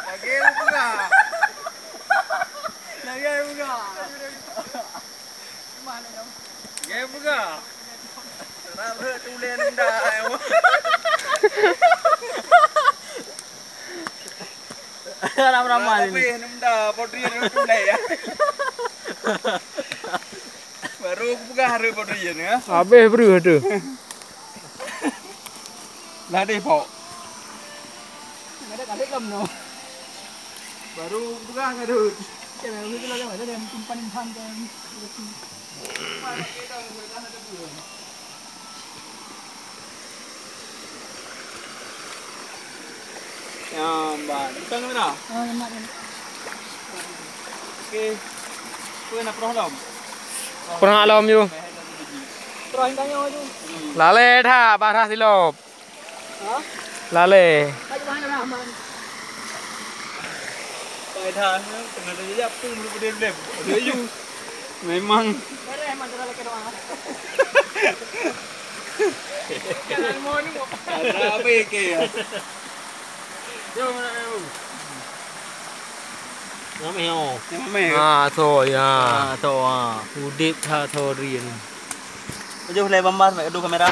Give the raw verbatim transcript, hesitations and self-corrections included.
Lagèe peugah. Lagèe peugah. Lagèe peugah. Rara tulen dah. Ramai-ramai ni. Habis nem dah, potri ada tulen ya. Baru aku peugah hari potri ni ya. Habis bru tu. Lah deh pok. Ada kalit lom no. Baru peugah ngadut. Kena mesti lah ada yang simpan simpan kan. Ya, mbak, bukan kamera. Oh, lemak ni. Okey. Apa nak perah lom? Perah lom ju. Perah tanya ju. Lalé that barah silop. Ha? Lalé. Hai, mana Rahman? Pai dah, tengah dah jadi apa mulut pedih-pedih. Ayu. Memang. Beres, Rahman, dah lagi doa. Jangan mau ni, mau. Ada apa ke ya? Yo, mana yo? Ramai yo. Ramai. Ha, tho ya. Ha, tho ha. Udip tha tho rin. Aduh, lai bambar, mai aduh kamera.